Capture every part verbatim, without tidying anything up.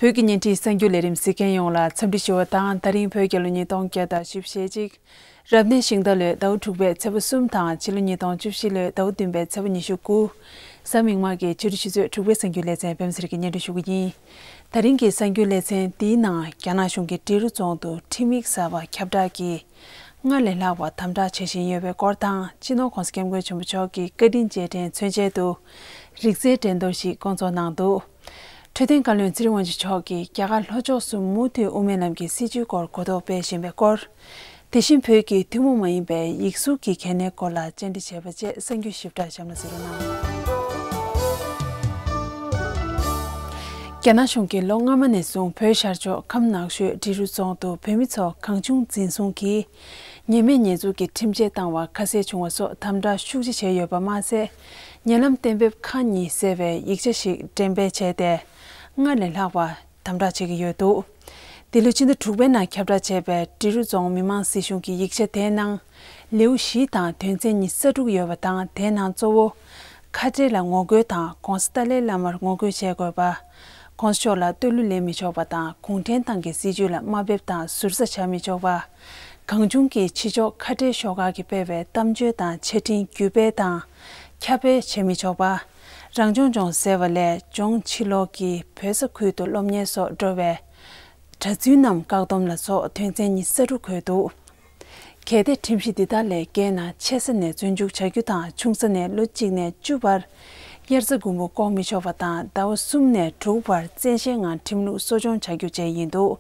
བོད་ཀྱི་བརྙན་འཕྲིན་གསར་འགྱུར་ལས་རིམ་གཟིགས་མཁན་ཡོངས་ལ་འཚམས་འདྲི་ཞུ་བ་དང་། ད་རིང་བོད་རྒྱལ་ལོ་ཉིས་སྟོང་བརྒྱ་དང་བཞི་བཅུ་ཞེ་གཅིག་རབ་གནས་ཤིང་རྟ་ལོའི་ཟླ་བ་དྲུག་པའི་ཚེས་པ་གསུམ་དང་། ཕྱི་ལོ་ཉིས་སྟོང་བཅུ་བཞི་ལོའི་ཟླ་བ་བདུན་པའི་ཚེས་པ་ཉི་ཤུ་དགུ། གཟའ་མིག་དམར་གྱི་ཕྱི་དྲོ་ཆུ་ཚོད་དྲུག་པའི་གསར་འགྱུར་ལེ་ཚན་པད་མ་ཚེ་རིང་གིས་སྙན་སྒྲོན་ཞུ་གི་ཡིན། ད་རིང་གི་གསར་འགྱུར་ལེ་ཚན་འདིའི་ནང་རྒྱ་ནག་གཞུང་གིས་འབྲི་རུ་རྫོང་དུ་ཁྲིམས་ཡིག་གསར་པ་ཁྱབ་བསྒྲགས་ཀྱིས་སྔར་ལས་ལྷག་པ་དམ་དྲག་བྱེད་བཞིན་ཡོད་པའི་སྐོར་དང་། སྤྱི་ནོར་༧གོང་ས་༧སྐྱབས་མགོན་ཆེན་པོ་མཆོག་གིས་བཀའ་དྲིན་རྗེས་དྲན་མཚོན་ཆེད་དུ་རིག་རྩལ་འགྲན་བསྡུར་ཞིག་བསྐོང་ཚོགས་གནང་འདུག་འཕྲོད་བསྟེན་བཀའ་བློན་ཚེ་རིང་དབང་ཕྱུག་མཆོག་གིས་རྒྱ་གར་ལྷོ་ཕྱོགས་སུ་མུ་མཐུད་དབུ་མའི་ལམ་གྱི་སྲིད་བྱུས་སྐོར་གོ་རྟོགས་སྤེལ་བཞིན་པའི་སྐོར། དེ་བཞིན་བོད་ཀྱི་ཐུན་མོང་མ་ཡིན་པའི་ཡིག་གཟུགས་ཀྱི་གལ་གནད་སྐོར་ལ་བཅར་འདྲི་བྱས་པ་བཅས་གསར་འགྱུར་ཞིབ་ཕྲ་གཤམ་ལ་གཟིགས་རོགས་གནང་། རྒྱ་ནག་གཞུང་གིས་ལོ་སྔ་མ་ནས་བཟུང་བོད་ཤར་ཕྱོགས་ཁམས་ནགས་ཤོད་འབྲི་རུ་རྫོང་དུ་བོད་མི་ཚོ་གང་བྱུང་འཛིན་བཟུང་གིས་ཉེས་མེད་ཉེས་འཛུགས་ཀྱི་ཁྲིམས་ཆད་བཏང་བ་ཁ་གསལ་བྱུང་བ་སོགས་དམ་དྲག་ཤུགས་ཆེ་བྱས་ཡོད་པ་མ་ཟད། ཉེ་ལམ་གཏན་འབེབས་ཁག་གཉིས་གསལ་བའི་ཡིག་ཆ་ཞིག་འགྲེམས་སྤེལ་བྱས་ཏེ། སྔར་ལས་ལྷག་པ་དམ་དྲག་བྱེད་ཀྱི་ཡོད་འདུག་འདི་ལོའི་ཕྱི་ཟླ་དྲུག་པའི་ནང་ཁྱབ་བསྒྲགས་བྱས་པའི་འབྲི་རུ་རྫོང་མི་དམངས་སྲིད་གཞུང་གི་ཡིག་ཆ་དེའི་ནང་ལེའུ་བཞི་དང་དོན་ཚན་ཉི་ཤུ་རྩ་དྲུག་ཡོད་པ་དང་། དེའི་ནང་གཙོ་བོ་ཁ་བྲལ་ལ་ངོ་རྒོལ་དང་། ྋགོང་ས་ཏཱ་ལའི་བླ་མར་ངོ་རྒོལ་བྱེད་དགོས་པ། ྋགོང་ས་མཆོག་ལ་བསྟོད་གླུ་ལེན་མི་ཆོག་པ་དང་། གུང་ཁྲན་ཏང་གི་སྲིད་བྱུས་ལ་དམའ་འབེབས་དང་ཟུར་ཟ་བྱ་མི་ཆོག་པ། གང་བྱུང་གིས་ཕྱི་ཕྱོགས་ཁ་བྲལ་ཤོག་ཁག་གིས་སྤེལ་བའི་གཏམ་བརྗོད་དང་ཆ་འཕྲིན་བརྒྱུད་སྤེལ་དང་ཁྱབ་སྤེལ་བྱེད་མི་ཆོག་པ། རང་སྐྱོང་ལྗོངས་ཟེར་བ་ལས་ལྗོངས་ཕྱི་ལོགས་ཀྱི་བོད་ས་ཁུལ་དུ་སློབ་གཉེར་སོགས་འགྲོ་བའི་གྲྭ་བཙུན་རྣམས་བཀག་སྡོམ་ལ་སོགས་དོན་ཚན་ཉི་ཤུ་རྩ་དྲུག་འཁོད་འདུག་གལ་ཏེ་ཁྲིམས་གཞི་འདི་དག་ལས་འགལ་ན་ཆེ་ས་ནས་བཙོན་འཇུག་བྱ་རྒྱུ་དང་། ཆུང་ས་ནས་ལོ་གཅིག་ནས་བཅུ་བར་དབྱར་རྩྭ་དགུན་འབུ་བཀོག་མི་ཆོག་པ་དང་། ཟླ་བ་གསུམ་ནས་དྲུག་བར་བཙན་ཤེད་ངང་ཁྲིམས་ལུགས་གསོ་སྐྱོང་བྱ་རྒྱུ་བཅས་ཡིན་འདུག་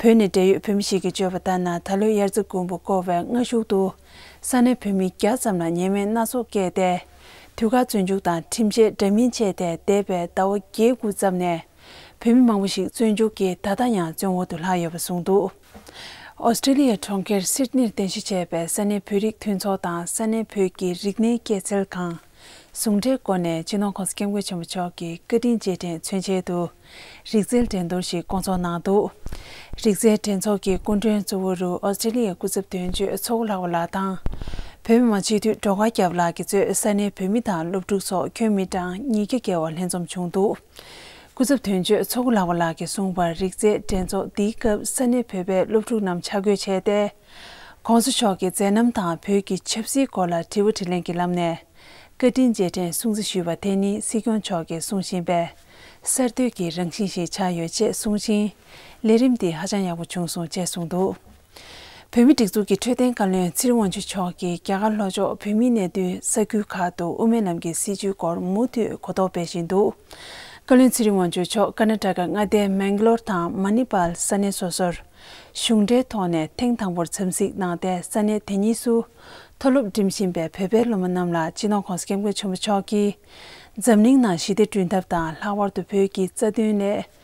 བོད་ནས་འབྲེལ་ཡོད་བོད་མི་ཞིག་གིས་བརྗོད་པ་ལྟར་ན། ད་ལོའི་དབྱར་རྩྭ་དགུན་འབུ་བཀོག་པའི་སྔ་གཞུག་ཏུ་ས་གནས་བོད་མི་བརྒྱ་ཙམ་ལ་ཉེས་མེད་སྣ་ཚོགས་བཀལ་ཏེ། དུས་བཀག་བཙོན་འཇུག་དང་ཁྲིམས་ཆད་འདྲ་མིན་བཅད་དེ། འདས་པའི་ཟླ་བ་བརྒྱད་དགུ་ཙམ་ནས་བོད་མི་མང་པོ་ཞིག་བཙོན་འཇུག་གིས་ད་ལྟ་ཡང་བཙོན་འོག་ཏུ་ལྷག་ཡོད་པ་གསུངས་འདུག་ཨོ་སི་ཀྲི་ལི་ཡའི་གྲོང་ཁྱེར་སིད་ནིར་རྟེན་གཞི་བྱས་པའི་ས་གནས་བོད་རིགས་མཐུན་ཚོགས་དང་། ས་གནས་བོད་ཀྱི་རིག་གནས་སྐྱེད་ཚལ་ཁང་། ཟུང་འབྲེལ་སྒོ་ནས་སྤྱི་ནོར་༧གོང་ས་༧སྐྱབས་མགོན་ཆེན་པོ་མཆོག་གི་བཀའ་དྲིན་རྗེས་དྲན་མཚོན་ཆེད་དུ། རིག་རྩལ་འགྲན་བསྡུར་ཞིག་བསྐོང་ཚོགས་གནང་འདུག་རིག་རྩལ་འགྲན་ཚོགས་ཀྱི་སྐུ་མགྲོན་གཙོ་བོ་རུ་ཨོ་སི་ཀྲི་ལི་ཡའི་སྐུ་ཚབ་དོན་གཅོད་ཚོགས་གཙོ་ལྷག་པ་ལགས་དང་། བོད་མི་མང་སྤྱི་འཐུས་སྒྲོལ་དཀར་སྐྱབས་ལགས་ཀྱིས་གཙོས་ས་གནས་བོད་མི་དང་སློབ་ཕྲུག་སོགས་ཁྱོན་མི་གྲངས་ཉིས་བརྒྱ་བརྒལ་བ་ལྷན་འཛོམས་བྱུང་འདུག་སྐུ་ཚབ་དོན་གཅོད་ཚོགས་གཙོ་ལྷག་པ་ལགས་ཀྱིས་གསུངས་པར། རིག་རྩལ་འགྲན་ཚོགས་འདིའི་སྐབས་ས་གནས་བོད་པའི་སློབ་ཕྲུག་རྣམས་ཆ་བགོས་བྱས་ཏེ། ྋགོང་ས་མཆོག་གི་མཛད་རྣམ་དང་བོད་ཀྱི་ཆབ་སྲིད་སྐོར་ལ་དྲི་བ་དྲིས་ལན་གྱི་ལམ་ནས། བཀའ་དྲིན་རྗེས་དྲན་སྲུང་བརྩི་ཞུས་པ་དེ་ནི་སྲིད་སྐྱོང་མཆོག་གིས་གསུང་བཞིན་པའི་གསར་གཏོད་ཀྱི་རང་བཞིན་ཞིག་ཆགས་ཡོད་ཅེས་གསུང་ཞིང་། ལས་རིམ་འདི་ཧ་ཅང་ཡག་པོ་བྱུང་སོང་ཅེས་གསུངས་འདུག་བོད་མིའི་སྒྲིག་འཛུགས་ཀྱི་འཕྲོད་བསྟེན་བཀའ་བློན་ཚེ་རིང་དབང་ཕྱུག་མཆོག་གིས་རྒྱ་གར་ལྷོ་ཕྱོགས་བོད་མིའི་གནས་སྡོད་ས་ཁུལ་ཁག་ཏུ་དབུ་མའི་ལམ་གྱི་སྲིད་བྱུས་སྐོར་མུ་མཐུད་གོ་རྟོགས་སྤེལ་བཞིན་འདུག་བཀའ་བློན་ཚེ་རིང་དབང་ཕྱུག་མཆོག་ཀར་ནཱ་ཊ་ཀ་མངའ་སྡེའི་མེང་ལོར་དང་མ་ནི་པཱལ་ས་གནས་སོ་སོར་གཞུང་འབྲེལ་ཐོག་ནས་ཐེངས་དང་པོར་འཚམས་གཟིགས་གནང་སྟེ། ས་གནས་དེ་གཉིས་སུ་མཐོ་སློབ་འགྲིམ་བཞིན་པའི་བོད་པའི་སློབ་མ་རྣམས་ལ་སྤྱི་ནོར་༧གོང་ས་༧སྐྱབས་མགོན་ཆེན་པོ་མཆོག་གིས་འཛམ་གླིང་ནང་ཞི་བདེ་བསྐྲུན་ཐབས་དང་། ལྷག་པར་དུ་བོད་ཀྱི་རྩ་དོན་སླད་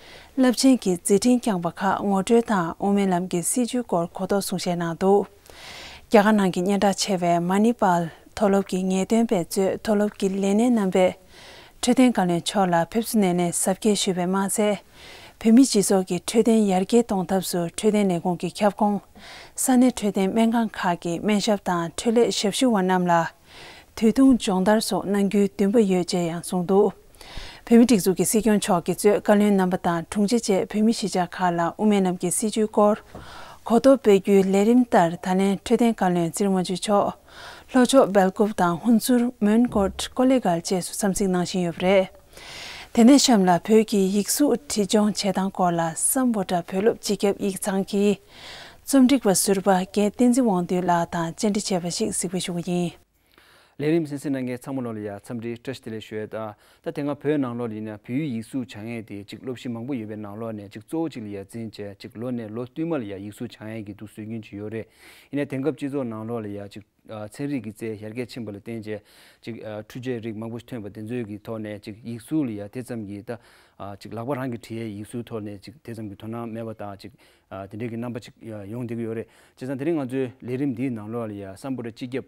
རླབས་ཆེན་གྱི་མཛད་འཕྲིན་བསྐྱངས་པ་ཁག་ངོ་སྤྲོད་དང་། དབུ་མའི་ལམ་གྱི་སྲིད་བྱུས་སྐོར་གོ་རྟོགས་གསུང་བཤད་གནང་འདུག་རྒྱ་གར་ནང་གི་སྙན་གྲགས་ཆེ་བའི་མ་ནི་པཱལ་མཐོ་སློབ་ཀྱི་ངེས་སྟོན་པས་གཙོས་མཐོ་སློབ་ཀྱི་ལས་སྣེ་རྣམ་པས་འཕྲོད་བསྟེན་བཀའ་བློན་མཆོག་ལ་ཕེབས་བསུ་ནན་ནན་གཟབ་རྒྱས་ཞུས་པས་མ་ཟད། བོད་མིའི་སྤྱི་ཚོགས་ཀྱི་འཕྲོད་བསྟེན་ཡར་རྒྱས་གཏོང་ཐབས་སུ་འཕྲོད་བསྟེན་ལས་ཁུངས་ཀྱི་ཁྱབ་ཁོངས་ས་གནས་འཕྲོད་བསྟེན་སྨན་ཁང་ཁག་གི་སྨན་ཞབས་དང་འཕྲོད་ལས་ཞབས་ཞུ་བ་རྣམས་ལ་དུས་ཐུང་སྦྱོང་བརྡར་སོགས་གནང་རྒྱུའི་འདུན་པ་ཡོད་ཅེས་ཡང་གསུངས་འདུག་བོད་མིའི་སྒྲིག་འཛུགས་ཀྱི་སྲིད་སྐྱོང་མཆོག་གིས་གཙོས་བཀའ་བློན་རྣམ་པ་དང་དྲུང་ཆེ་བཅས་བོད་མི་གཞིས་ཆགས་ཁག་ལ་དབུ་མའི་ལམ་གྱི་སྲིད་བྱུས་སྐོར་གོ་རྟོགས་སྤེལ་རྒྱུའི་ལས་རིམ་ལྟར། ད་ལན་འཕྲོད་བསྟེན་བཀའ་བློན་ཚེ་རིང་དབང་ཕྱུག་མཆོག་ལྷོ་ཕྱོགས་སྦེལ་ཀོབ་དང་ཧུན་སུར། མོན་གྷོ། ཀོ་ལེ་གྷལ་བཅས་སུ་འཚམས་གཟིགས་གནང་བཞིན་ཡོད་པ་རེད། དེ་ནས་གཤམ་ལ་བོད་ཀྱི་ཡིག་གཟུགས་བྲིས་སྦྱོང་བྱེད་སྟངས་སྐོར་ལ་སམ་བྷོ་ཊ་བོད་སློབ་སྤྱི་ཁྱབ་ཡིག་ཚང་གི་རྩོམ་སྒྲིག་པ་ཟུར་པ་རྒན་བསྟན་འཛིན་དབང་འདུས་ལགས་དང་བཅར་འདྲི་བྱས་པ་ཞིག་གཟིགས་འབུལ་ཞུ་གི་ཡིན། ལས་རིམ་གསན་གཟིགས་གནང་མཁན་ཚང་མ་ལོ་ལ་ཡ་འཚམས་འདྲི་བཀྲ་ཤིས་བདེ་ལེགས་ཞུ་ཡས་དང་། ད་དེ་སྔ་བོད་ནང་ལོགས་ལ་ཡིན་ན་བོད་ཡིག་གཟུགས་སྦྱང་ཡས་དེ་གཅིག་སློབ་གཞི་མང་པོ་ཡོད་པའི་ནང་ལོགས་ནས་གཅིག་གཙོ་བོ་གཅིག་ལ་ཡ་འཛིན་བྱས་གཅིག་ལོ་ནས་ལོ་བསྟུད་མ་ལ་ཡ་ཡིག་གཟུགས་སྦྱང་ཡས་ཀྱི་འདུག་སྲོལ་རྒྱུན་གཅིག་ཡོད་རེད། ཡིན་ནའི་དེང་སྐབས་སྤྱི་ཚོགས་ནང་ལོགས་ལ་ཡ་གཅིག་ཨ་ཚན་རིག་གི་རྩལ་ཡར་རྒྱས་ཕྱིན་པ་ལ་བརྟེན་བྱས་གཅིག་ཨ་འཕྲུལ་ཆས་རིགས་མང་པོ་ཐོན་པ་དེ་ཚོའི་གི་ཐོག་ནས་གཅིག་ཡིག་གཟུགས་ལ་ཡ་དེ་ཙམ་གྱི་ད་ཨ་གཅིག་ལག་པ་རང་གིས་བྲིས་ཡས་ཡིག་གཟུགས་ཐོག་ནས་གཅིག་དེ་ཙམ་གྱི་དོ་སྣང་མེད་པ་དང་གཅིག་ཨ་དེ་འདྲའི་གི་རྣམ་པ་གཅིག་ཡ་ཡོང་བསྡད་ཀྱི་ཡོད་རེད། བྱས་ཙང་དེ་རིང་ང་ཚོའི་ལས་རིམ་འདིའི་ནང་ལོགས་ལ་ཡ་སམ་བྷོ་ཊ་སྤྱི་ཁྱབ་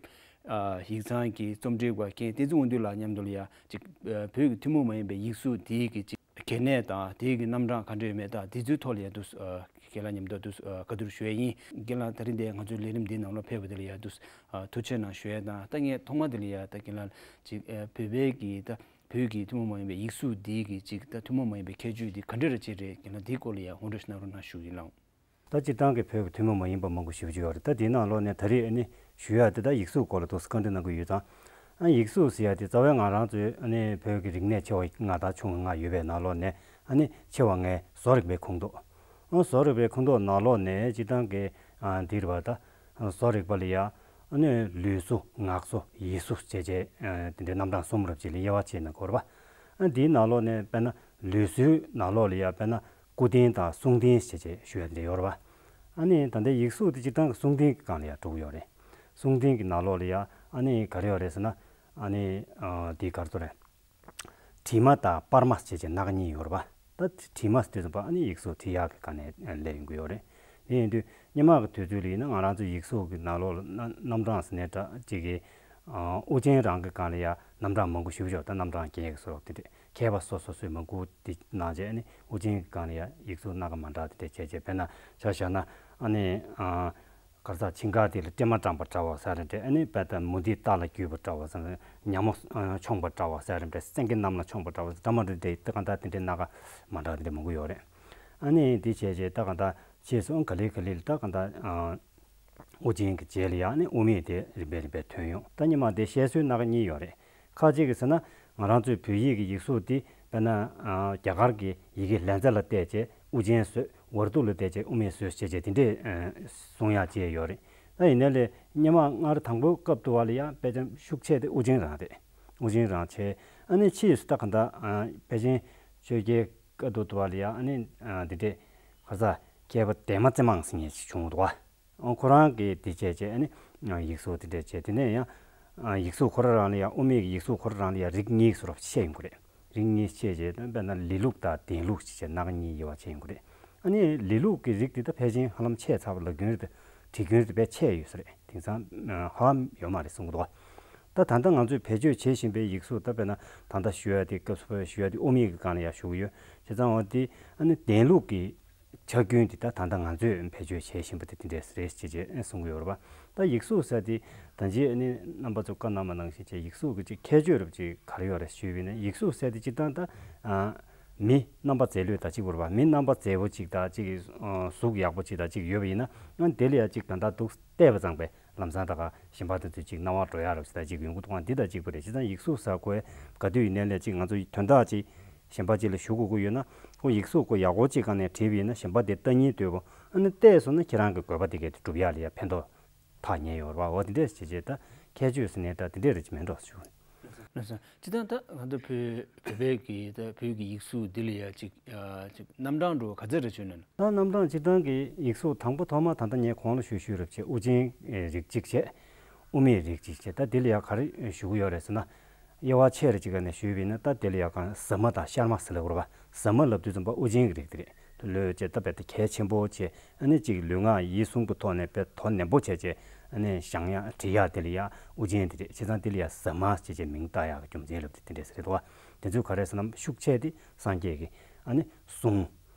ཨ་ཡིག་ཚང་གི་རྩོམ་སྒྲིག་པ་རྒན་བསྟན་འཛིན་དབང་འདུས་ལགས་མཉམ་དུ་ལ་ཡ་གཅིག་ཨ་བོད་ཀྱི་ཐུན་མོང་མ་ཡིན་པའི་ཡིག་གཟུགས་དེའི་གི་གཅིག་གལ་གནད་དང་དེའི་གི་རྣམ་གྲངས་ག་འདྲ་ཡོད་མེད་དང་དེ་ཚོའི་ཐོག་ལ་ཡ་འདུག་ཨ་རྒན་ལགས་མཉམ་དུ་འདུག་ཨ་བཀའ་བསྡུར་ཞུ་ཡས་ཡིན། རྒན་ལགས་ད་རིང་འདིར་ང་ཚོའི་ལས་རིམ་འདིའི་ནང་ལོགས་ཕེབས་པ་དེ་ལ་ཡ་འདུག་ཨ་ཐུགས་རྗེ་གནང་ཞུ་ཡས་དང་། ད་ངས་ཐོག་མ་དེ་ལ་ཡ་ད་རྒན་ལགས་གཅིག་ཨ་བོད་པའི་གི་ད་ བོད་ཀྱི་ཐུན་མོང་མ་ཡིན་པའི་ཡིག་གཟུགས་འདི་གི་ཅིག་ད་ཐུན་མོང་མ་ཡིན་པའི་ཁྱད་ཆོས་འདི་ག་འདྲ་རེ་ཅིག་རེད་ཀྱི་ན། འདིའི་སྐོར་ལ་ཡང་ངོ་སྤྲོད་ཞིག་གནང་རོགས་གནང་ཞུ་ཡིན་ལགས། ད་སྤྱིར་བཏང་གི་བོད་ཀྱི་ཐུན་མོང་མ་ཡིན་པ་མང་པོ་ཞེ་པོ་ཅིག་ཡོད་རེད། ད་དེའི་ནང་ལོགས་ནས་ད་རེས་ཨ་ནི་ཞུ་ཡ་དེ་ད་ཡིག་གཟུགས་སྐོར་ལ་འདུག་སེ་བཀའ་འདྲི་གནང་གི་ཡོད་ཙང་། ཨ་ཡིག་གཟུགས་ཟེར་ཡ་དེ་རྩ་བའི་ང་རང་ཚོའི་ཨ་ནི་བོད་ཀྱི་རིག་གནས་ཆེ་བ་ལྔ་དང་ཆུང་བ་ལྔ་ཡོད་པའི་ནང་ལོགས་ནས་ཨ་ནི་ཆེ་བ་ལྔའི་བཟོ་རིག་པའི་ཁོངས་གཏོགས། ཨ་བཟོ་རིག་པའི་ཁོངས་གཏོགས་ནང་ལོགས་ནས་སྤྱིར་བཏང་གི་ཨ་འདི་རེད་པ། ད་བཟོ་རིག་པ་ལ་ཡ་ཨ་ནི་ལུས་གཟུགས་ངག་གཟུགས་ཡིད་གཟུགས་བྱས་བྱས་ཨ་དེ་འདྲའི་རྣམ་གྲངས་གསུམ་རབ་ཅིག་ལ་དབྱེ་བ་ཕྱེ་ནས་གོ་རེད་པ། ཨ་འདིའི་ནང་ལོགས་ནས་དཔེར་ན་ལུས་གཟུགས་ནང་ལོགས་ལ་ཡ་དཔེར་ན་སྐུ་རྟེན་དང་གསུང་རྟེན་ཞེས་བྱས་ཞུ་ཡ་དེ་འདྲ་ཡོད་རེད་པ། ཨ་ནི་ད་ལྟའི་ཡིག་གཟུགས་དེ་སྤྱིར་བཏང་གི་གསུང་རྟེན་གྱི་སྒང་ལ་ཡ་འགྲོ་གི་ཡོད་རེད། གསུང་རྟེན་གྱི་ནང་ལོགས་ལ་ཡ་ཨ་ནི་ག་རེ་ཡོད་རེད་ཟེར་ན། ཨ་ནི་ཨ་འདི་ག་རེ་ཟེར་རེད། བྲིས་མ་དང་པར་མ་ཞེས་བྱས་སྣ་ཁ་གཉིས་ཡོད་རེད་པ། ད་བྲིས་མ་ཟེར་དུས་ཙམ་པ་ཨ་ནི་ཡིག་གཟུགས་བྲིས་ཡག་གི་སྒང་ནས་སླེབས་ཡོང་གི་ཡོད་རེད། དེ་ཡིན་དུས་སྔོན་མ་གི་དུས་ཚོད་ལ་ཡིན་ན་ང་རང་ཚོ་ཡིག་གཟུགས་ཀྱི་ནང་ལོགས་ལ་རྣམ་རྣམ་གྲངས་ཟེར་ནས་འདྲ་གཅིག་གི་ཨ་དབུ་ཅན་རང་གི་སྒང་ལ་ཡ་རྣམ་གྲངས་མང་པོ་ཞེ་པོ་ཅིག་ད་རྣམ་གྲངས་བརྒྱད་ཀྱི་བཟོ་འདྲ་དེ་འདྲས་མཁས་པ་སོ་སོ་སོས་མང་པོ་དེ་གནང་རྗེས་ཨ་ནི་དབུ་ཅན་གྱི་སྒང་ལ་ཡ་ཡིག་གཟུགས་སྣ་ཁ་མ་འདྲ་དེ་འདྲས་བྱས་རྗེས། དཔེར་ན་ཆ་བཞག་ན་ཨ་ནི་ཨ། ག་རེ་ཟ། ཕྱིང་ཁ་དེ་ལ་སྲན་མ་དྲངས་པ་འདྲ་བོ་ཟེར་རེད་འདྲ། ཨ་ནི་དཔེ་ལྟར་མུ་ཏིག་རྟ་ལ་བརྒྱུས་པ་འདྲ་བོ་ཟེར། ཉ་མོ་མཆོངས་པ་འདྲ་བོ་ཟེར་རེད་འདྲ། སེང་གེ་གནམ་ལ་མཆོངས་པ་འདྲ་བོ་ཟེར། འདྲ་མ་འདྲ་དེ་ད་གང་ལྟར་དེ་འདྲའི་སྣ་ཁ་མ་འདྲ་དེ་འདྲ་མང་པོ་ཡོད་རེད། ཨ་ནི་དེ་བྱས་རྗེས་ད་གང་ལྟར་ཕྱིས་སུ་ག་ལེ་ག་ལེ་ལ་ད་གང་ལྟར་དབུ་ཅན་གྱི་རྗེས་ལ་ཡང་ནི་དབུ་མེད་དེ་རིམ་པས་རིམ་པས་ཐོན་ཡོང་། ད་སྔོན་མ་དེ་བཤད་སྲོལ་སྣ་ཁ་གཉིས་ཡོད་རེད། ཁ་ཅིག་གིས་ཟེར་ན་ང་རང་ཚོའི་བོད་ཡིག་གི་ཡིག་གཟུགས་འདི་དཔེར་ན་ཨ་རྒྱ་གར་གྱི་ཡི་གེ་ལན་ཚ་ལ་བལྟས་བྱས་དབུ་ཅན་བཟོས། ཝར་དུ་ལ་བལྟས་བྱས་དབུ་མེད་བཟོས་བྱས་བྱས་དེ་འདྲས་ཨ་གསུང་ཡག་ཅིག་ཡོད་རེད། ད་ཡིན་ནའི་ལས་སྔོན་མ་སྔར་དང་པོའི་སྐབས་དུ་བ་ལ་ཡང་དཔེ་ཅན་ཤུགས་ཆེ་དེ་དབུ་ཅན་རང་རེད། དབུ་ཅན་རང་བྱས། ཨ་ནི་ཕྱིས་སུ་ད་ག་འདྲ་ཨ་དཔེ་ཅན་ཆོས་རྒྱལ་བཀའ་བསྡུ་དུ་བ་ལ་ཡང་ཨ་ནི་ཨ་དེ་འདྲས་ག་རེ་ཟ། མཁས་པ་འདན་མ་ཙེ་མང་ཟེར་མཁན་ཞིག་བྱུང་འདུག་བ། ཨ་ཁོ་རང་གིས་དེ་བྱས་བྱས་ཨ་ནི་ཡིག་གཟུགས་དེ་འདྲས་བྱས། དེ་ནས་ཡང་ཡིག་གཟུགས་ཁོ་རང་རང་ལ་ཡང་དབུ་མེད་ཀྱི་ཡིག་གཟུགས་ཁོ་རང་རང་ལ་ཡང་རིགས་གཉིས་སུ་རབ་ཕྱེ་ཡོང་གི་རེད། རིགས་གཉིས་ཕྱེ་བྱས་དཔེར་ན་ལེའུ་ལུགས་དང་ལྡན་ལུགས་ཞེས་བྱས་སྣ་ཁ་གཉིས་དབྱེ་བ་ཕྱེ་ཡོང་གི་རེད། ཨ་ནི་ལེའུ་ལུགས་ཀྱི་རིགས་དེ་ད་ཕལ་ཆེར་ཧ་ལམ་ཆད་ཚར་བ། ལག་རྒྱུན་རེད། བྲིས་རྒྱུན་རེད། དཔེ་ཆད་ཡོད་ས་རེད། དེང་སང་ཧ་ལམ་ཡོད་མ་རེད་གསུང་གི་འདུག་བ། ད་ད་ལྟ་ང་ཚོས་བེད་སྤྱོད་བྱེད་བཞིན་པའི་ཡིག་གཟུགས་ད་དཔེར་ན་ད་ལྟ་ཞུ་ཡ་དེ་སྐབས་སུ་བབས་ཞུ་ཡ་དེ་དབུ་མེད་ཀྱི་སྒང་ལ་ཡང་ཞུ་གི་ཡོད། བྱས་ཙང་འོ་དེ་ཨ་ནི་ལྡན་ལུགས་ཀྱི་ཆག་རྒྱུན་དེ་ད་ད་ལྟ་ང་ཚོས་བེད་སྤྱོད་བྱེད་བཞིན་པ་དེ་དེ་འདྲས་རེད་ཅེས་ཅེས་གསུང་གི་ཡོད་རེད་པ། ད་ཡིག་གཟུགས་ཟེར་དེ་ད་ཅི་ཨ་ནི་རྣམ་པ་ཚོ་བཀའ་གནང་བ་ནང་བཞིན་བྱས་ཡིག་གཟུགས་ཀྱི་ཅིག་ཁྱད་ཆོས་རབ་ཅིག་ག་རེ་ཡོད་རེད་ཞུས་པ་ཡིན་ན། ཡིག་གཟུགས་ཟེར་དེ་སྤྱིར་བཏང་ད་ཨ་མི་རྣམ་པ་མཛེས་ལོས་དང་གཅིག་པ་རེད་པ། མི་རྣམ་པ་མཛེས་པོ་ཅིག་དང་ཅིག་གཟུགས་ཡག་པོ་ཅིག་དང་ཅིག་ཡོད་པ་ཡིན་ན་ཨ་དེ་ལ་ཡང་ཅིག་གང་ལྟར་འདུག་བལྟས་པ་ཙམ་པས་ལམ་སང་ད་ག་གཞན་པ་དེ་ཚོས་ཅིག་རྣ་བར་འགྲོ་ཡག་རབ་ཅིག་དང་ཅིག་ཡོང་གི་འདུག་ག་འདི་དང་གཅིག་པ་རེད། བྱས་ཙང་ཡིག་གཟུགས་ཟེར་དགོས་ག་དུས་ཡིན་ནའི་ལས་ཅིག་ང་ཚོ་དོན་དག་ཅིག་གཞན་པ་ཅིག་ལ་ཞུ་དགོས་ཀྱི་ཡོད་ན། ཁོ་ཡིག་གཟུགས་ཁོ་ཡག་པོ་ཅིག་སྒང་ནས་བྲིས་པ་ཡིན་ན་གཞན་པ་དེ་ལྟ་སྙིང་འདོད་པོ། ཨ་ནི་བལྟས་སོང་ན་ཁྱེད་རང་གི་དགོས་པ་དེ་གས་དེ་སྒྲུབ་ཡག་ལ་ཡང་ཕན་ཐོགས་ཐག་ཉེ་ཡོད་རེད་པ། འོ་དེ་འདྲས་བྱས་བྱས་ད་ཁྱད་ཆོས་ཟེར་ནས་ད་དེ་འདྲས་རེད་ཅིག་མེད་འགྲོ་ཞུ། ལགས་སོ། སྤྱིར་བཏང་ད་ང་ཚོ་བོད་བོད་པའི་གི་ད་བོད་ཀྱི་ཡིག་གཟུགས་འདི་ལ་ཡང་ཅིག་ཨ་ཅིག་རྣམ་གྲངས་འགྲོ་ག་ཚད་རེ་བྱུང་ན། ད་རྣམ་གྲངས་སྤྱིར་བཏང་གི་ཡིག་གཟུགས་དང་པོ་ཐོག་མ་ད་ལྟ་ངས་གོང་ལ་ཞུས་ཞུས་རབ་བྱས་དབུ་ཅན་རིགས་གཅིག་བྱས། དབུ་མེད་རིགས་གཅིག་བྱས། ད་དེ་ལ་ཡང་ག་རེ་ཞུ་གི་ཡོད་རེད་ཟེར་ན། དབྱེ་བ་ཕྱེ་རེ་གཅིག་ག་ནས་ཞུས་པ་ཡིན་ན་ད་དེ་ལ་ཡང་གང་ཟ་མ་དང་ཤར་མ་ཟེར་ལབ་དགོས་རེད་པ། ཟ་མ་ལབ་དུས་ཙམ་པ་དབུ་ཅན་གྱི་རིགས་དེ་རེད། ལོས་བྱས་ད་དཔེ་ད་གལ་ཆེན་པོ་བྱས། ཨ་ནི་གཅིག་ལུས་ངག་ཡིད་གསུམ་གྱི་ཐོག་ནས་དཔེ་དོ་ནན་པོ་བྱས་བྱས་ཨ་ནི་བཞེངས་ཡག་བྲིས་ཡག་དེ་ལ་ཡང་དབུ་ཅན་དེ་རེད། བྱས་ཙང་དེ་ལ་ཡང་ཟ་མ་བྱས་བྱས་མིང་བཏགས་ཡག་གི་རྒྱུ་མཚན་ལབ་དེ་དེ་འདྲས་རེད་འདུག་བ། དེ་ཚོ་ག་རེ་ཟེར་ན་ཤུགས་ཆེ་དེ་སངས་རྒྱས་ཀྱི་ཨ་ནི་གསུང་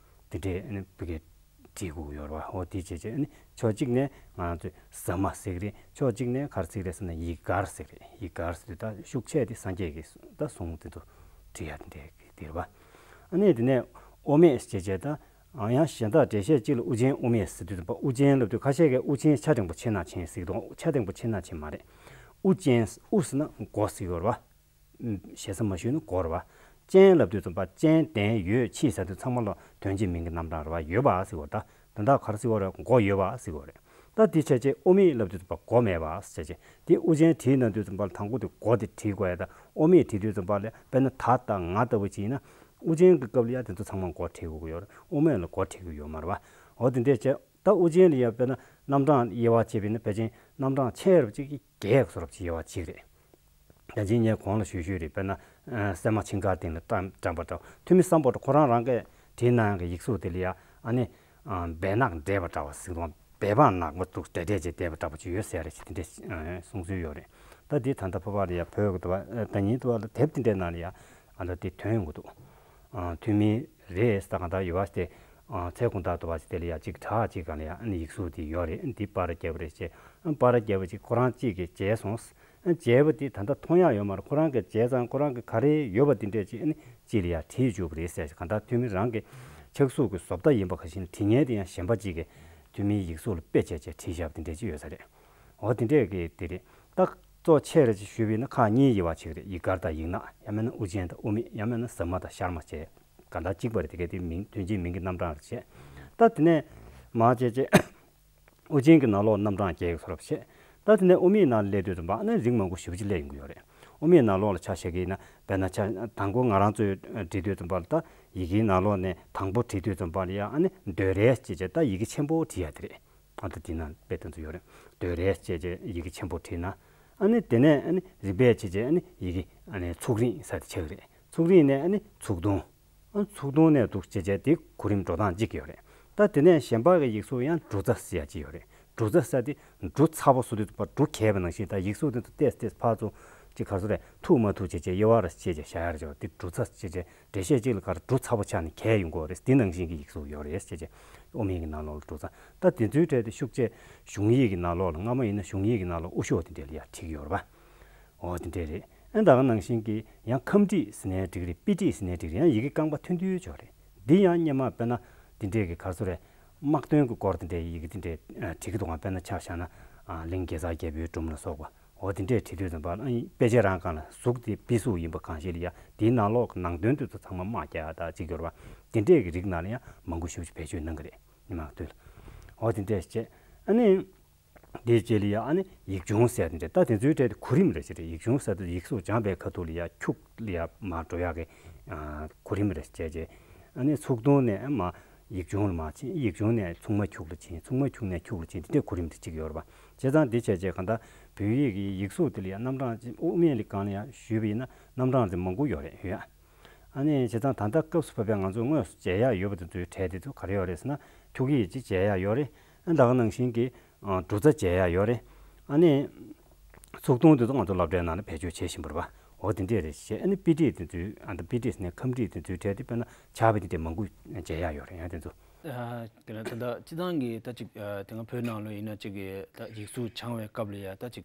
དེ་འདྲས་ཨ་ནི་བོད་སྐད་བྲིས་དགོས་ཀྱི་ཡོད་རེད་བ། འོ་དེ་བྱས་བྱས་ཨ་ནི་ཕྱོགས་གཅིག་ནས་ང་རང་ཚོས་ཟ་མ་ཟེར་གྱི་རེད། ཕྱོགས་གཅིག་ནས་ག་རེ་ཟེར་གྱི་རེད་ཟེར་ན་ཡིག་མགར་ཟེར་གྱི་རེད། ཡིག་མགར་ཟེར་དུས་ད་ཤུགས་ཆེ་དེ་སངས་རྒྱས་ཀྱི་ད་གསུང་དེ་ཚོ་བྲིས་ཡག་དེ་འདྲས་ཀྱི་དེ་རེད་བ། ཨ་ནི་དེ་ནས་དབུ་མེད་ཟེར་བྱས་ད་ཡང་གཞན་དག་འགྲེལ་བཤད་གཅིག་ལ་དབུ་ཅན་དབུ་མེད་ཟེར་དུས་ཙམ་པ་དབུ་ཅན་ལབ་དུས་ཁ་ཤས་ཀྱིས་དབུ་ཅན་ཆ་འགྲེང་པོ་ཆེ་ན་ཆེན་ཟེར་གྱི་འདུག་ཆ་འགྲེང་པོ་ཆེ་ན་ཆེན་མ་རེད། དབུ་ཅན། དབུ་ཟེར་ན་མགོ་ཟེར་གྱི་ཡོད་རེད་བ། ཞེ་ས་མ་ཞུས་ན་མགོ་རེད་བ། ཅན་ལབ་དུས་ཙམ་པ་ཅན་ལྡན་ཡོད་མཆིས་ཟེར་དུས་ཚང་མ་ལ་དོན་གཅིག་མིང་གི་རྣམ་གྲངས་རེད་བ། ཡོད་པ་ཟེར་གྱི་ཡོད་རེད། ད་དོན་དག་ག་རེ་ཟེར་གྱི་ཡོད་རེད། མགོ་ཡོད་པ་ཟེར་གྱི་ཡོད་རེད། ད་དེ་བྱས་རྗེས་དབུ་མེད་ལབ་དུས་ཙམ་པ་མགོ་མེད་པ་ཟེར་བྱས་དེ་དབུ་ཅན་བྲིས་གནང་དུས་ཙམ་པ་ལ་དང་པོ་དེ་མགོ་དེ་བྲིས་དགོས་ཡ། ད་དབུ་མེད་བྲིས་དུས་ཙམ་པ་ལ་དཔེར་ན་ད་དང་ང་ལྟ་བུ་བྱས་ན་དབུ་ཅན་གྱི་སྐབས་ལ་ཡ་དེ་ཚོ་ཚང་མ་མགོ་བྲིས་དགོས་ཀྱི་ཡོད་རེད། དབུ་མེད་ལ་མགོ་བྲིས་ཀྱི་ཡོད་མ་རེད་བ། འོ་དེ་འདྲས་བྱས། ད་དབུ་ཅན་ལ་ཡང་དཔེར་ན་རྣམ་གྲངས་དབྱེ་བ་ཕྱེ་བ་ཡིན་ན་ཕལ་ཆེར་རྣམ་གྲངས་ཆེ་རབ་ཅིག་གི་བརྒྱད་བཟོ་འདྲ་ཅིག་དབྱེ་བ་ཕྱེ་གི་རེད། ད་ཅི་ངས་གོང་ལ་ཞུས་ཞུས་རེད། དཔེར་ན་ཨ་སྲན་མ་ཕྱིང་ཁ་སྟེང་ལ་བཀྲམ་བཀྲམ་པ་འདྲ་བོ། ཐུ་མི་སམ་བྷོ་ཊ་ཁོ་རང་རང་གིས་བྲིས་གནང་ཡག་གི་ཡིག་གཟུགས་དེ་ལ་ཡང་ཨ་ནི་ཨ་སྦལ་ནག་འདྲེས་པ་འདྲ་བོ་ཟེར་གྱི་འདུག་སྦལ་པ་ནག་པོ་འདུག་འདྲེས་འདྲེས་བྱས་བསྡད་པ་འདྲ་བོ་ཅིག་ཡོད་ཟེར་ཡ་རེད། ཅིག་དེ་འདྲས་ཨ་གསུང་སྲོལ་ཡོད་རེད། ད་འདི་ད་ལྟ་ཕོ་བ་ལ་ཡང་བོད་ཀྱི་འདུག་བ། ཨ་ཟླ་ཉིན་འདུག་བ་ལ་དེབ་དེ་འདྲའི་ནང་ལ་ཡང་ཨ་ད་དེ་ཐོན་ཡོང་གི་འདུག་ཨ་ཐུ་མི་རེད་ཟེར། ད་གང་ལྟར་ཡོད་པ་དེ་ཨ་ཚལ་ཁུངས་དག་འདུག་བ་ཞིག་དེ་ལ་ཡ་གཅིག་བྲག་གཅིག་སྒང་ལ་ཡ་ཨ་ནི་ཡིག་གཟུགས་དེ་ཡོད་རེད། ཨ་འདི་པར་རྒྱབ་རེད་ཅེས། ཨ་པར་རྒྱབ་པ་ཅིག་ཁོ་རང་གཅིག་གིས་མཇལ་སོང་། ཨ་མཇལ་བ་དེ་ད་ལྟ་མཐོང་ཡག་ཡོད་མ་རེད། ཁོ་རང་གིས་མཇལ་ཙང་ཁོ་རང་གི་ག་རེ་ཡོད་པ་དེ་འདྲས་ཅིག་ཨ་ནི་ཅིག་ལ་ཡ་བྲིས་བཅུག་པ་རེད་ཟེར། གང་ལྟར་ཐོན་མི་རང་གི་ཕྱག་གཟུགས་ཀྱི་བཟོ་ལྟ་ཡིན་པ་ཁ་ཤས་ནི་བྲིས་མཁན་དེ་ཡང་གཞན་པ་ཅིག་གིས་ཐོན་མིའི་ཡིག་གཟུགས་ལ་དཔེ་བྱས་བྱས་བྲིས་བཞག་པ་དེ་འདྲས་ཅིག་ཡོད་ས་རེད། འོ་དེ་འདྲས་ཀྱི་དེ་རེད། ད་གཙོ་ཆེ་རེ་ཅིག་ཞུས་པ་ཡིན་ན་ཁག་གཉིས་ཡོད་པ་ཅིག་རེད། ཡིག་དཀར་དང་ཡིག་ནག་ཡང་མིན་ན་དབུ་ཅན་དང་དབུ་མེད། ཡང་མིན་ན་ཟབ་མ་དང་ཤར་མ་བྱས། གང་ལྟར་གཅིག་པ་རེད། དེ་གའི་དེ་མིང་དོན་གཅིག་མིང་གི་རྣམ་གྲངས་རེད་བྱས། ད་དེ་ནས་མར་བྱས་བྱས། དབུ་ཅན་གྱི་ནང་ལོགས་རྣམ་གྲངས་བརྒྱད་ཀྱི་བཟོ་འདྲ་བྱས། ད་དེ་ནས་དབུ་མེད་ནང་སླེབས་དུས་ཙམ་པ་ཨ་ནི་རིགས་མང་པོ་ཞེ་པོ་ཅིག་སླེབས་ཡོང་གི་ཡོད་རེད། དབུ་མེད་ནང་ལོགས་ལ་ཆ་བཞག་གི་ཡིན་ན་དཔེར་ན་ཆ་དང་པོ་ང་རང་ཚོས་བྲིས་དུས་ཙམ་པ་ལ་ད་ཡི་གེའི་ནང་ལོགས་ནས་དང་པོ་བྲིས་དུས་ཙམ་པ་ལ་ཡ་ཨ་ནི་འདོད་རེ་ཅེས་བྱས། ད་ཡི་གེ་ཆེན་པོ་བྲིས་ཡ་དེ་རེད། ཨ་ད་འདི་ནང་དཔེ་དེ་ཚོ་ཡོད་རེད། འདོད་རེ་ཅེས་བྱས་ཡི་གེ་ཆེན་པོ་བྲིས་ན། ཨ་ནི་དེ་ནས་ཨ་ནི་རིམ་པས་བྱས་བྱས་ཨ་ནི་ཡི་གེ་ཨ་ནི་ཚུགས་རིང་ཟེར་དེ་ཆགས་ཀྱི་རེད། ཚུགས་རིང་ནས་ཨ་ནི་ཚུགས་ཐུང་། ཨ་ཚུགས་ཐུང་ནས་འདུག་བྱས་བྱས་དེ་གོ་རིམ་འགྲོ་སྟངས་གཅིག་ཡོད་རེད། ད་དེ་ནས་གཞན་པ་གི་ཡིག་གཟུགས་ཡང་འབྲུ་ཚ་ཟེར་ཡ་གཅིག་ཡོད་རེད། འབྲུ་ཚ་ཟེར་དེ་འབྲུ་ཚ་པོ་བཟོ་དུས་ཙམ་པ་འབྲུ་གས་པ་ནང་བཞིན། ད་ཡིག་གཟུགས་དེ་ཚོ་ཏོག་ཙམ་ཏོག་ཙམ་ཕར་ཚུར་ཅིག་ག་རེ་ཟེར་རེད། མཐུག་མ་མཐུག་བྱས་བྱས་དབྱེ་བ་ར་བྱས་བྱས་བཞག་ཡ་རེད་ཅོ། དེ་འབྲུ་ཚ་བྱས་བྱས་འགྲེལ་བཤད་གཅིག་ལ་ག་རེ་འབྲུ་ཚ་པོ་ཆགས་ནས་གས་ཡོང་གི་ཡོད་རེད། དེ་ནང་བཞིན་གྱི་ཡིག་གཟུགས་ཡོད་རེད་བྱས་བྱས། དབུ་མེད་ཀྱི་ནང་ལོགས་ལ་འབྲུ་ཚ། ད་དེ་ཚོའི་གྲས་དེ་ཤུགས་ཆེ་གཞུང་ཡིག་གི་ནང་ལོགས་ལ། སྔ་མ་ཡིན་ན་གཞུང་ཡིག་གི་ནང་ལོགས་དབུ་ཤོག་དེ་འདྲས་ལ་ཡ་བྲིས་ཀྱི་ཡོད་རེད་པ། འོ་དེ་འདྲས་རེད། ཨ་ད་ག་ནང་བཞིན་གྱི་ཡང་ཁམས་བྲིས་ཟེར་ནའི་འགྲིག་རེད། པིར་བྲིས་ཟེར་ནའི་འགྲིག་རེད། ཡང་ཡི་གེ་རྐང་པ་ཐུང་ཐུང་ཅིག་ཡོད་རེད། འདི་ཡང་སྔོན་མ་དཔེར་ན་དེ་འདྲས་ཀྱི་ག་རེ་ཟེར་རེད། དམག་དོན་གྱི་སྐོར་དེ་འདྲས་ཡི་གེ་དེ་འདྲས་ཨ་བྲིས་ཀྱི་འདུག་ག་དཔེར་ན་ཆ་བཞག་ན་ཨ་གླིང་གེ་སར་རྒྱལ་པོའི་སྒྲུང་ལ་སོགས་པ། འོ་དེ་འདྲས་བྲིས་དུས་ཙམ་པ་ཨ་དཔེ་ཆ་རང་སྒང་ལ་གཟུགས་དེ་པིར་གཟུགས་ཡིན་པ་གང་ཞིག་ལ་ཡ་དེའི་ནང་ལོགས་ཀྱི་ནང་དོན་དེ་ཚོ་ཚང་མ་དམག་རྒྱག་ཡ་ད་ཅིག་ཡོད་རེད་པ། དེ་འདྲས་ཀྱི་རིགས་ནང་ལ་ཡང་མང་པོ་ཞེ་པོ་ཅིག་བེད་སྤྱོད་གནང་གི་རེད། སྔོན་མ་དུས་ལ། འོ་དེ་འདྲས་བྱས། ཨ་ནི། དེའི་རྗེས་ལ་ཡ་ཨ་ནི་ཡིག་ཆུང་ཟེར་དེ་འདྲ། ད་དེ་ཚོའི་གྲས་དེ་གོ་རིམ་རེ་ཞིག་རེད། ཡིག་ཆུང་ཟེར་དུས་ཡིག་གཟུགས་སྦྱངས་པའི་ཁ་ཐུག་ལ་ཡ་འཁྱུག་ལ་ཡ་མར་འགྲོ་ཡག་གི་ཨ་གོ་རིམ་རེ་བྱས་རྗེས། ཨ་ནི་ཚུགས་ཐུང་ནས་མར་ཡིག་ཆུང་ལ་མར་ཕྱིན། ཡིག་ཆུང་ནས་ཚུགས་མ་འཁྱུག་ལ་ཕྱིན། ཚུགས་མ་འཁྱུག་ནས་འཁྱུག་ལ་ཕྱིན། དེ་འདྲའི་གོ་རིམ་དེ་གཅིག་ཡོད་རེད་པ། བྱས་ཙང་འདི་བྱས་རྗེས་གང་ལྟར་བོད་ཡིག་གི་ཡིག་གཟུགས་དེ་ལ་ཡ་རྣམ་གྲངས་ཅིག་དབུ་མེད་ལ་སྒང་ལ་ཡ་ཞུས་པ་ཡིན་ན་རྣམ་གྲངས་དེ་མང་པོ་ཡོད་རེད་ཡོད་ཡ། ཨ་ནི་བྱས་ཙང་ད་ལྟ་སྐབས་སུ་བབས་པའི་ང་ཚོས་དངོས་སུ་མཇལ་ཡག་ཡོད་པ་དེ་ཚོའི་གྲས་དེ་ཚོ་ག་རེ་ཡོད་རེད་ཟེར་ན། འཁྱུག་ཡིག་ཅིག་མཇལ་ཡག་ཡོད་རེད། ཨ་ད་ག་ནང་བཞིན་གྱི་ཨ་འབྲུ་ཚ་མཇལ་ཡག་ཡོད་རེད། ཨ་ནི་ཚུགས་ཐུང་དེ་ཚོ་ང་ཚོ་སློབ་གྲྭའི་ནང་ལ་བེད་སྤྱོད་བྱེད་བཞིན་པ་རེད་པ། འོ་དེ་འདྲས་རེད་བྱས། ཨ་ནི་པིར་བྲིས་དེ་ཚོའི་ཨ་ད་པིར་བྲིས་ཟེར་ནས་ཁམས་བྲིས་དེ་ཚོའི་གྲས་དེ་དཔེར་ན་ཕྱག་དཔེ་དེ་འདྲས་མང་པོ་མཇལ་ཡག་ཡོད་རེད་ཡ་དེ་ཚོ། ཨ་དེ་ལ་ད་ལྟ་སྤྱིར་བཏང་གི་ད་ཅིག་ཨ་དེ་སྔ་བོད་ནང་ལོགས་ཡིན་ན་ཅིག་གི་ད་ཡིག་གཟུགས་སྦྱང་བའི་སྐབས་ལ་ཡ་ད་ཅིག་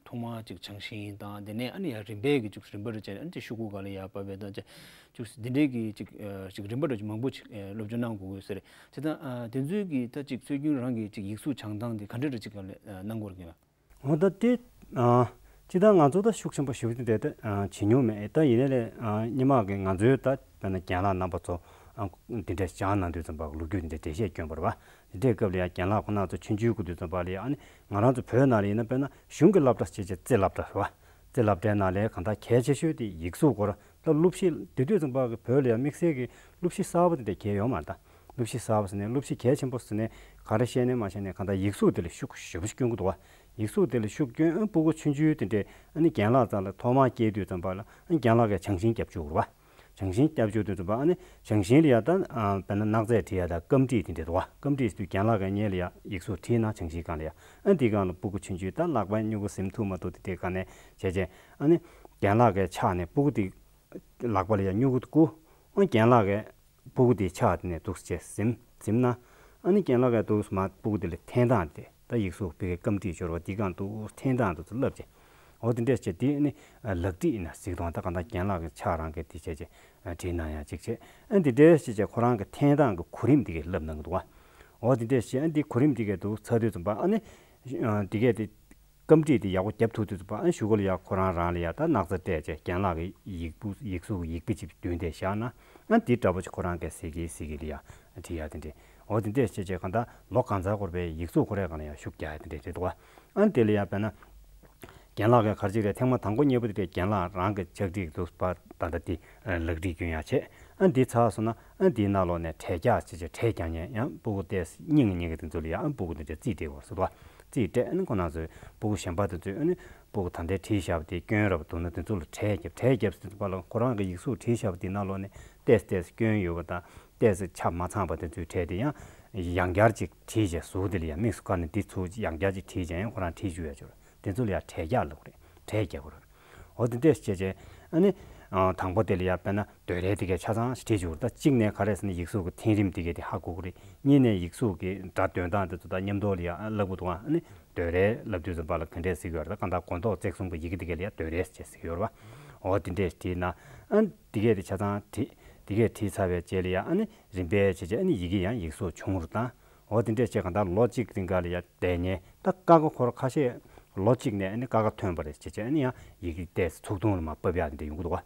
ཐོག་མར་ཅིག་བྱང་ཤིང་དང་། དེ་ནས་ཨ་ནི་ཡང་རིམ་པས་ཀྱི་ཅིག་རིམ་པ་རེ་བྱས་ནས་ཨ་ནི་ཅིག་ཤོག་གུ་སྒང་ལ་ཡར་བབས་པའི་དང་ཅིག་ཅིག་འདི་འདྲའི་གི་ཅིག་ཨ་ཅིག་རིམ་པ་རེ་ཅིག་མང་པོ་ཅིག་ཨ་སློབ་སྦྱོང་གནང་དགོས་ཀྱི་ཟེར། བྱས་ཙང་ཨ་དེ་ཚོའི་གི་ད་ཅིག་སྲོལ་རྒྱུན་རང་གི་ཅིག་ཡིག་གཟུགས་སྦྱང་སྟངས་དེ་ག་འདྲ་རེ་ཅིག་སྒང་ལ་ཨ་གནང་དགོས་རེད་ལགས། འོ་ད་དེ་ཨ་སྤྱིར་བཏང་ང་ཚོ་ད་ཤུགས་ཆེན་པོ་ཞེ་པོ་ཅིག་དེ་ད་ཨ་བྱེད་མྱོང་མེད། ད་ཡིན་ནའི་ལས་ཨ་སྔོན་མ་གི་ང་ཚོའི་ད་དཔེར་ན་རྒན་ལགས་རྣམ་པ་ཚོ་ཨ་འདི་འདྲ་སྦྱངས་གནང་དུས་ཙམ་པ་ལོ་རྒྱུས་འདི་འདྲ་འགྲེལ་བཤད་བསྐྱོན་པ་རེད་པ། དེ་འདྲའི་སྐབས་ལ་ཡང་རྒན་ལགས་ཁོང་རྣམ་ཚོ་ཆུང་ཆུང་སྐབས་དུས་ཙམ་པ་ལ་ཡང་ཨ་ནི་ང་རང་ཚོ་བོད་ནང་ལ་ཡིན་ན་དཔེར་ན་གཞུང་གི་སློབ་གྲྭ་ཞེས་བྱ་རྩིས་སློབ་གྲྭ་རེད་པ། རྩིས་སློབ་གྲྭའི་ནང་ལ་གང་ལྟར་གལ་ཆེ་ཤོས་དེ་ཡིག་གཟུགས་སྐོར། ད་སློབ་གཞི་དེ་དུས་ཙམ་པ་གི་བོད་ལ་ཡང་དམིགས་བསལ་གྱི་སློབ་གཞི་གསར་པ་དེ་འདྲ་གང་ཡང་ཡོད་མ་རེད་ད། སློབ་གཞི་གསར་པ་ཟེར་ནས་སློབ་གཞི་གལ་ཆེན་པོ་ཟེར་ནས་ག་རེ་བཤད་ནས་མ་བཤད་ནས་གང་ལྟར་ཡིག་གཟུགས་དེ་ལ་ཤུགས་ཞེ་པོ་ཞིག་སྐྱོན་གྱི་འདུག་པ། ཡིག་གཟུགས་དེ་ལ་ཤུགས་སྐྱོན། ཨ་ནི་སྤུ་གུ་ཆུང་ཆུང་དེ་འདྲས་ཨ་ནི་རྒན་ལགས་རྩ་ལ་ཐོག་མར་སྐྱེལ་དུས་ཙམ་པ་ལ་ཨ་ནི་རྒན་ལགས་ཀྱིས་བྱང་ཤིང་བརྒྱབ་བཅུག་རེད་པ། བྱང་ཤིང་བརྒྱབ་བཅུག་དུས་ཙམ་པ་ཨ་ནི་བྱང་ཤིང་ལ་ཡ་ད་ཨ་དཔེར་ན་སྣག་ཚས་བྲིས་ཡ་ད་སྐམ་བྲིས་དེ་འདྲས་འདུག་པ། སྐམ་བྲིས་ཟེར་དུས་རྒན་ལགས་ཀྱིས་སྔོན་ལ་ཡ་ཡིག་གཟུགས་བྲིས་ན་བྱང་ཤིང་སྒང་ལ་ཡ། ཨ་ནི་དེའི་སྒང་ལ་སྤུ་གུ་ཆུང་ཆུང་ད་ལག་པའི་སྨྱུ་གུ་ཟིམ་ཐུབ་མ་ཐུབ་དེ་འདྲའི་སྒང་ནས་བྱས་བྱས་ཨ་ནི་རྒན་ལགས་ཀྱི་ཕྱག་ནས་སྤུ་གུ་དེ་ལག་པ་ལ་ཡ་སྨྱུ་གུ་དེ་བསྐུ། ཨ་ནི་རྒན་ལགས་ཀྱིས་སྤུ་གུ་དེའི་ཕྱག་དེ་ནས་འདུག་སེ་བྱས་ཟིམ་ཟིམ་ན། ཨ་ནི་རྒན་ལགས་ཀྱིས་འདུག་སེ་མར་སྤུ་གུ་དེ་ལ་འཐེན་སྟངས་དེ་ད་ཡིག་གཟུགས་ཕ་གིའི་སྐམ་བྲིས་སྦྱོར་བ་འདིའི་སྒང་དུ་འཐེན་སྟངས་དེ་ཚོ་བསླབ་བྱས། འོ་དེ་འདྲས་བྱས་དེ་ནི་ལག་བྲིས་ཡིན་ན་གཟིགས་དང་། ད་གང་ལྟར་རྒན་ལགས་ཀྱི་ཕྱག་རང་གིས་དེ་བྱས་བྱས་བྲིས་གནང་ཡག་ཅིག་བྱས། ཨ་ནི་དེ་འདྲས་བྱས་བྱས་ཁོ་རང་གི་འཐེན་སྟངས་ཀྱི་གོ་རིམ་དེ་གས་བསླབ་གནང་གི་འདུག་པ། འོ་དེ་འདྲས་བྱས་ཨ་ནི་དེ་གོ་རིམ་དེ་གས་འདུག་ཚར་དུས་ཙམ་པ་ཨ་ནི་དེ་གས་དེ་སྐམ་བྲིས་དེ་ཡག་པོ་བརྒྱབ་ཐུབ་དུས་ཙམ་པ་ཨ་ནི་གཞུག་གུ་ལ་ཡ་ཁོ་རང་རང་ལ་ཡ་ད་སྣག་ཚ་སྤྲད་བྱས་རྒན་ལགས་ཀྱི་ཡིག་སྤུ་ཡིག་གཟུགས་ཡིག་དཔེ་ཅིག་བསྟན་ཏེ་བཞག་ན། ཨ་ནི་དེ་འདྲ་པོ་ཅིག་ཁོ་རང་གིས་གཟིགས་གིན་གཟིགས་གིན་ལ་ཡ་བྲིས་ཡག་དེ་འདྲས། འོ་དེ་འདྲས་བྱས་བྱས་གང་ལྟར་ལོ་གང་ཚང་འཁོར་བའི་ཡིག་གཟུགས་ཁོ་རའི་སྒང་ལ་ཡ་ཤུགས་རྒྱག་ཡག་དེ་འདྲས་རེད་འདུག་པ། ཨ་ནི་དེ་ལ་ཡ་དཔེར་ན། རྒན་ལགས་ཀྱིས་ག་རེ་ཅིག་རེད། ཐེངས་མ་དང་པོ་གཉིས་པ་དེ་རེད། རྒན་ལགས་རང་གི་ཕྱག་བྲིས་འདུག་པ་ད་ལྟ་དེ་ལག་བྲིས་སྐྱོན་ཡག་བྱས། ཨ་འདི་ཚར་སོང་ན་ཨ་འདིའི་ནང་ལོགས་ནས་གྲས་རྒྱག་བྱས་བྱས་གྲས་རྒྱག་མཁན་ཡང་སྤུ་གུ་ཏོག་ཙམ་རྙིང་རྙིང་གི་དེ་ཚོ་ལ་ཡང་ཨ་སྤུ་གུ་དེ་འདྲ་རྩིས་སྤྲད་དགོས་ཟེར་འདུག་པ། རྩིས་སྤྲད། ཨ་ནི་ཁོ་རང་ཚོས་སྤུ་གུ་གཞན་པ་དེ་ཚོས་ཨ་ནི་སྤུ་གུ་ད་ལྟའི་བྲིས་བཞག་པ་དེ་སྐྱོན་ར་བ་འདུག་ན་དེ་ཚོ་ལ་གྲས་རྒྱབ། གྲས་རྒྱབ་ཟེར་དུས་ཙམ་པ་ལ་ཁོ་རང་གི་ཡིག་གཟུགས་བྲིས་བཞག་པ་དེའི་ནང་ལོགས་ནས་ཏོག་ཙམ་ཏོག་ཙམ་སྐྱོན་ཡོད་པ་དང་ཏོག་ཙམ་ཆ་མ་ཚང་བ་དེ་ཚོའི་གྲས་དེ་ཡང་ཡང་བསྐྱར་ཅིག་བྲིས་བྱས། གཟུགས་དེ་ལ་ཡང་དམིགས་སུ་བཀར་ནས་འདི་ཚོ་ཡང་བསྐྱར་ཅིག་བྲིས་བྱས་ཡང་ཁོ་རང་བྲིས་བཅུག་ཡག་ཅིག་ཡོད་རེད། དེ་ཚོ་ལ་ཡང་གྲས་རྒྱག་ལབ་དགོས་རེད། གྲས་རྒྱག་དགོས་རེད། འོ་དེ་འདྲས་བྱས་བྱས་ཨ་ནི་ ཨ་དང་པོ་དེ་ལ་ཡ་དཔེར་ན་འདོད་རའི་དེ་གའི་ཆ་ཚང་ཞིག་བྲིས་བཅུག་རེད། ད་གཅིག་ནས་ག་རེ་ཟེར་ན་ཡིག་གཟུགས་ཀྱི་འཐེན་རིམ་དེ་གའི་དེ་ཧ་གོ་གི་རེད། གཉིས་ནས་ཡིག་གཟུགས་ཀྱི་སྒྲ་འདོན་སྟངས་དེ་ཚོ་ད་མཉམ་དུ་ལ་ཡ་བསླབ་གི་འདུག་ཨ་ནི་འདོད་རའི་ལབ་དུས་ཙམ་པ་ལ་ག་འདྲས་ཟེར་གི་ཡོད་རེད། ད་གང་ལྟར་མགོ་འདོགས་བརྩེགས་གསུམ་གྱི་ཡི་གེ་དེ་གའི་ལ་ཡ་འདོད་རའི་ཅེས་ཟེར་གི་ཡོད་རེད་པ། འོ་དེ་འདྲས་བྲིས་ན་ཨ་ནི་དེ་གའི་དེ་ཆ་ཚང་བྲིས། དེ་གའི་བྲིས་ཚར་བའི་རྗེས་ལ་ཡ་ཨ་ནི་རིམ་པས་བྱས་བྱས་ཨ་ནི་ཡི་གེ་ཡང་ཡིག་གཟུགས་ཆུང་རུ་བཏང་། འོ་དེ་འདྲས་བྱས་གང་ལྟར་ལོ་གཅིག་རིང་ག་ལ་ཡ་བསྡད་ཉན། ད་ཀ་ཁ་ཁོ་ར་ཁ་ཤས་ལོ་གཅིག་ནས་ཨ་ནི་ཀ་ཁ་ཐོན་པ་རེད་བྱས་བྱས་ཨ་ནི་ཡང་ཡི་གེ་ཏོག་ཙམ་ཚུགས་ཐུང་ལ་མར་ཕབ་ཡག་དེ་འདྲ་ཡོང་གི་འདུག་བ།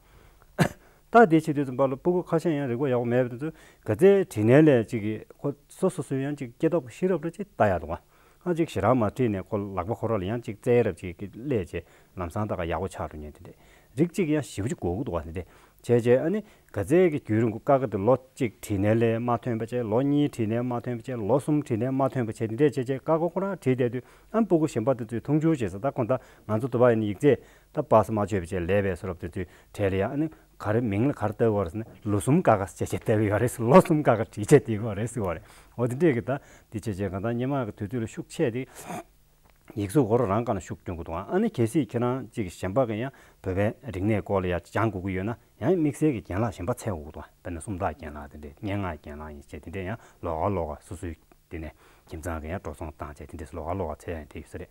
ད་དེ་བྱེད་དུས་ཙམ་པ་ལ་སྤུ་གུ་ཁ་ཤས་ཡང་རིག་པ་ཡག་པོ་མེད་པ་དེ་ཚོས་ག་ཚད་བྲིས་ནའི་ལས་གཅིག་གིས་ཁོ་སོ་སོ་སོའི་ཡང་གཅིག་སྐྱེ་སྟོབས་ཤེས་རབ་ལ་གཅིག་ལྟ་ཡག་འདུག་བ། ཨ་གཅིག་ཞེ་དྲག་མ་བྲིས་ནས་ཁོ་ལག་པ་ཁོ་ར་ལ་ཡང་གཅིག་བཙལ་རབས་གཅིག་གི་སླེབས་བྱས་ལམ་སང་ད་ག་ཡག་པོ་ཆགས་འགྲོ་ཉན་དེ་འདྲས་རིགས་གཅིག་ཡང་ཞེ་པོ་ཅིག་དགོས་ཀྱི་འདུག་བ། དེ་འདྲས་བྱས་བྱས་ཨ་ནི་ག་ཚད་ཀྱི་རྒྱུན་རིང་པོ་ཀ་ཁ་དེ་ལོ་གཅིག་བྲིས་ནའི་ལས་མ་ཐོན་པ་བྱས། ལོ་གཉིས་བྲིས་ནའི་མ་ཐོན་པ་བྱས། ལོ་གསུམ་བྲིས་ནའི་མ་ཐོན་པ་བྱས། དེ་འདྲས་བྱས་བྱས་ཀ་ཁ་ཁོ་རང་བྲིས་བསྡད་དུས་ཨ་སྤུ་གུ་གཞན་པ་དེ་ཚོས་མཐོང་ཆུང་བྱས་ས། ད་ཁོ་ད་ང་ཚོ་དུ་བ་ཡིན་ན་ཡིག་ཚད་ད་པ་སེ་མ་ཆོད་པ་བྱས་ལས་པའི་བཟོ་འདྲ་དེ་ཚོའི་གྲས་ལ་ཡང་ཨ་ནི་ག་རེ་མིང་ལ་ག་རེ་བཏགས་ཡོད་རེད་ཟེར་ན་ལོ་གསུམ་ཀ་ཁ་ཟེར་བྱས་བཏགས་ཡོད་རེད། ལོ་གསུམ་ཀ་ཁ་བྲིས་བྱས་བསྡད་ཡོད་རེད་ཟེར་བ་རེད། འོ་དེ་འདྲས་ཀྱི་ད་དེ་བྱས་བྱས་གང་ལྟར་སྔོན་མ་གི་དུས་ཚོད་ལ་ཤུགས་ཆེ་དེ། ཡིག་གཟུགས་ཁོ་རང་ག་ན་ཤུགས་སྐྱོན་དགོས་འདུག་ཨ་ནི་གལ་སྲིད་ཁྱེད་རང་གཅིག་གཞན་པ་གི་ཡང་བོད་པའི་རིག་གནས་སྐོར་ལ་ཡང་སྦྱང་དགོས་ཀྱི་ཡོད་ན་ཡང་དམིགས་བསལ་གྱི་རྒན་ལགས་གཞན་པ་འཚོལ་དགོས་འདུག་དཔེར་ན་སུམ་རྟགས་རྒན་ལགས་དེ་འདྲས། སྙན་ངག་རྒན་ལགས་ཡིན་ཞེས་དེ་འདྲས་ཡང་ལོགས་ཀ་ལོགས་ཀ་སོ་སོའི་དེ་ནས་ཁྱིམ་ཚང་གི་ཡང་འགྲོ་སོང་བཏང་བྱས་དེ་འདྲས་ལོགས་ཀ་ལོགས་ཀ་འཚོལ་ཡང་དེ་ཡོད་ས་རེད།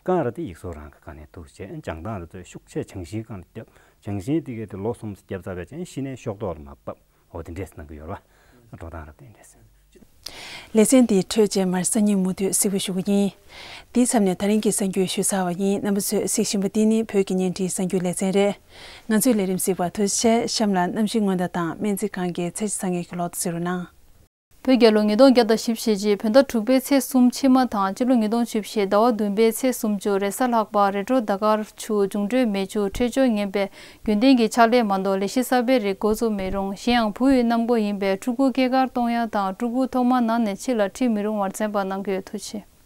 གང་ར་དེ་ཡིག་གཟུགས་རང་གི་ག་ནས་འདུག་བྱས་སྦྱང་སྟངས་དེ་ཚོ་ཤུགས་ཆེ་སྦྱང་ཤིང་གང་ལ་བརྒྱབ། སྦྱང་ཤིང་དེ་གས་དེ་ལོ་གསུམ་བརྒྱབ་ཚར་བའི་རྗེས་ཤི་ནས་ཤོག་ཐོག་ལ་མར་ཕབ། འོ་དེ་འདྲས་གནང་གི་ཡོད་རེད་པ། འགྲོ་སྟངས་རབ་བརྟན་རེད། ལེ་ཚན་འདིའི་འཕྲོས་རྗེས་མར་སང་ཉིན་མུ་མཐུད་གཟིགས་འབུལ་ཞུ་གི་ཡིན། འདིའི་མཚམས་ནས་ད་རིང་གི་གསར་འགྱུར་ཞུས་ཚར་བ་ཡིན། རྣམ་པ་ཚོས་གཟིགས་བཞིན་པ་འདི་ནི་བོད་ཀྱི་བརྙན་འཕྲིན་གསར་འགྱུར་ལེ་ཚན་རེད། ང་ཚོའི་ལས་རིམ་གཟིགས་པར་ཐུགས་རྗེ་ཆེ། གཤམ་ལ་གནམ་གཤིས་སྔོན་བརྡ་དང་སྨན་རྩིས་ཁང་གི་ཚེས་བཅུ་ཚང་གི་གློག་བརྡ་གཟིགས་རོགས་གནང་། བོད་རྒྱལ་ལོ་ཉིས་སྟོང་བརྒྱ་དང་བཞི་བཅུ་ཞེ་གཅིག་བོད་ཟླ་དྲུག་པའི་ཚེས་གསུམ་ཕྱི་མ་དང་། སྤྱི་ལོ་ཉིས་སྟོང་བཅུ་བཞི་ཟླ་བ་བདུན་པའི་ཚེས་སུམ་ཅུ་རེས་གཟའ་ལྷག་པ། རེས་འགྲོགས་ཟླ་སྐར་ཆུ། འབྱུང་འཕྲོད་མེ་ཆུ། འཕྲོད་སྦྱོར་ངན་པས་རྒྱུན་ལྡན་གྱི་ཕྱག་ལས་མ་གཏོགས་ལས་གཞི་གསར་པའི་རིགས་འགོ་བཙུགས་མི་རུང་། གཞན་ཡང་བུ་ཡི་གནམ་སྒོ་ཡིན་པས་ཕྲུ་གུ་སྐྱེས་སྐར་གཏོང་ཡ་དང་ཕྲུ་གུ་ཐོག་མར་ནང་ནས་ཕྱི་ལ་ཁྲིད་མི་རུང་བར་མཚན་པ་གནང་གི་ཡོད། ཐུགས་རྗེ་ཆེ།